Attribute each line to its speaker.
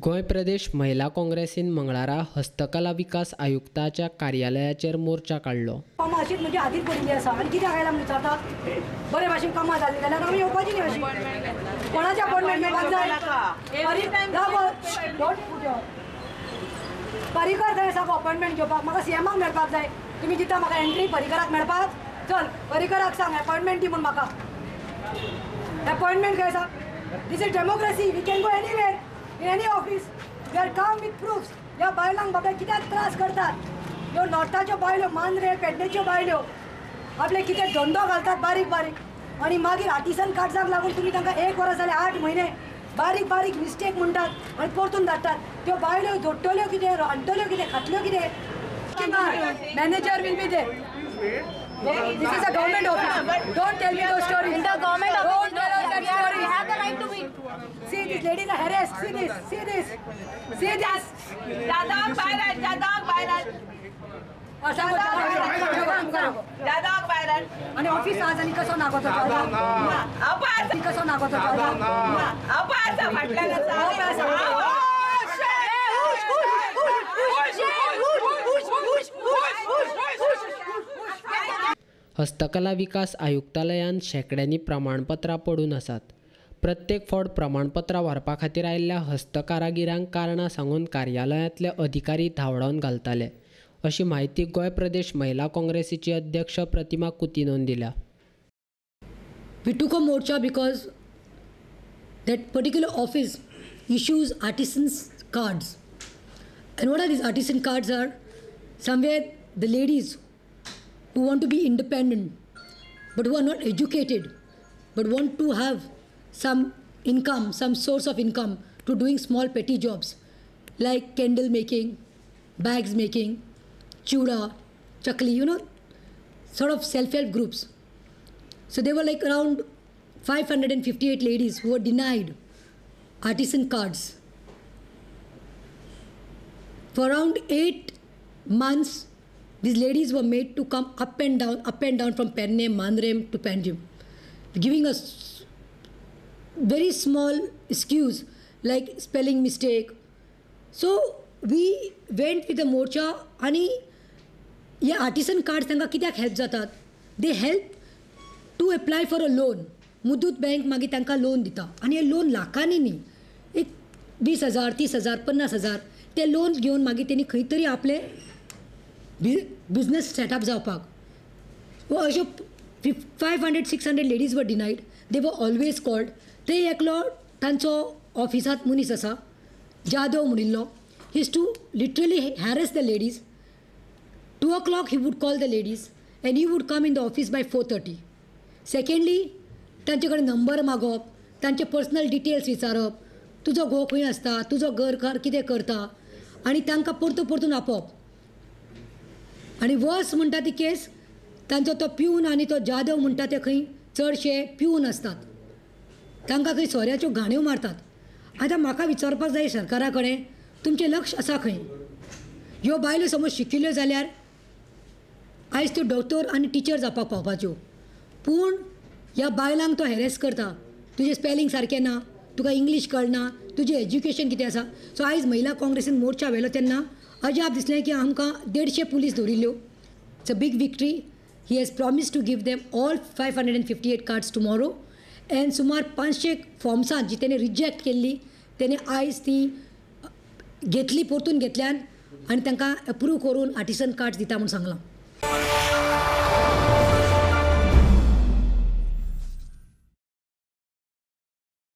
Speaker 1: गोंय प्रदेश महिला काँग्रेसीन मंगळारा हस्तकला विकास आयुक्ताच्या कार्यालयाचेर मोर्चा काडलो.
Speaker 2: कामां अशीच म्हणजे आदींच पडिल्ली आसा आनी कित्याक आयला म्हूण विचारता. बरे भाशेन कामां जालीं जाल्यार आमी येवपाची न्ही अशी. कोणाचे अपॉयंटमेंट घेवपाक जाय? परिकर थंय आसा अपॉयंटमेंट घेवपाक. म्हाका सीएमाक मेळपाक जाय. तुमी दिता म्हाका एंट्री परिकराक मेळपाक? चल परिकराक सांग अपॉयंटमेंट दी म्हूण म्हाका. अपॉयंटमेंट खंय आसा? This is democracy. We can go anywhere, in any office. We are come with proofs. ह्या बायलांक बाबा कित्याक त्रास करतात? ह्यो नॉर्थाच्यो बायलो, मांद्रे पेडणेच्यो बायलो आपले कितें धंदो घालतात बारीक बारीक आनी मागीर आर्टिसन कार्ड्सांक लागून तुमी तांकां एक वर्स जाल्यार 8 म्हयने बारीक बारीक मिस्टेक म्हणटात आनी परतून धाडटात. त्यो बायल्यो जोडटल्यो कितें, रांदतल्यो कितें, खातल्यो कितें? Manager will be there. This is a government office. Don't tell me those stories.
Speaker 3: In the government office,
Speaker 2: don't tell us that stories.
Speaker 3: We have the right to be.
Speaker 2: See, these ladies are harassed. See this. See this. See this.
Speaker 3: Jadhav viral. Jadhav viral. Jadhav viral.
Speaker 2: आणि office आज आणि कसो नागोतो
Speaker 3: अपास
Speaker 2: कसो नागोतो
Speaker 3: अपास फाटल्यान आसा.
Speaker 1: हस्तकला विकास आयुक्तालयान शेंकड्यांनी प्रमाणपत्रां पडून आसात. प्रत्येक फावट प्रमाणपत्रां व्हरपा खातीर आयिल्ल्या हस्तकारागिरांक कारणां सांगून कार्यालयांतले अधिकारी धांवडावन घालताले अशी म्हायती गोंय प्रदेश महिला काँग्रेसीची अध्यक्ष प्रतिमा कुतिनोन दिल्या.
Speaker 2: We took a morcha because that particular office issues artisans cards. And what are these artisan cards are? Somewhere the ladies who want to be independent but who are not educated but want to have some income, some source of income to doing small petty jobs like candle making, bags making, chuda, chakli, you know, sort of self-help groups. So there were like around 558 ladies who were denied artisan cards. For around 8 months, these ladies were made to come up and down from Pernem, Mandrem to Panjim, giving us very small excuse like spelling mistake. So we went with the morcha आणि हे artisan cards तांकां कित्याक help जातात? They help to apply for a loan. Muthoot bank मागीर तांकां loan दिता आनी हे लोन लाखांनी न्ही, एक 20,000, 30,000, 50,000 ते लोन घेवन मागीर तेणी खंय तरी आपले बिजनेस सेटअप जावपाक. व अश्यो 500-600 ladies were denied. They were always called. ते एकलो तांचो ऑफिसांत मनीस आसा, Jadhav म्हणिल्लो, he used to literally harass the ladies. 2 o'clock he would call the ladies and he would come in the office by 4:30. Secondly, तांचे कडेन नंबर मागप, तांचे पर्सनल डिटेल्स विचारप, तुजो घोव खंय आसता, तुजो घरकार कितें करता, आनी तांकां परतून परतून आपोवप. आनी वर्स म्हणटा ती केस, तांचो तो प्यून आनी तो जाधव म्हणटा ते खंय चडशे प्यून आसतात, तांकां खंय सोऱ्याच्यो घाण्यो मारतात. आतां म्हाका विचारपाक जाय सरकारा कडेन, तुमचें लक्ष आसा खंय? ह्यो बायलो समज शिकिल्ल्यो जाल्यार आयज त्यो डॉक्टर आनी टिचर जावपाक पावपाच्यो, पूण ह्या बायलांक तो हॅरेस करता. तुजें स्पेलिंग सारकें ना, तुका इंग्लीश कळना, तुजें एज्युकेशन कितें आसा. सो आयज महिला काँग्रेसीन मोर्चा व्हेलो तेन्ना अजाप दिसलें की आमकां 150 police दवरिल्ल्यो. It's a big victory. He has promise to give them all 558 cards tomorrow. And सुमार 500 फॉर्म्सां जी तेणें रिजेक्ट केल्ली तेणें आयज ती घेतली, परतून घेतल्यान आनी तांकां एप्रूव करून आर्टिसन कार्ड्स दिता म्हूण सांगलां.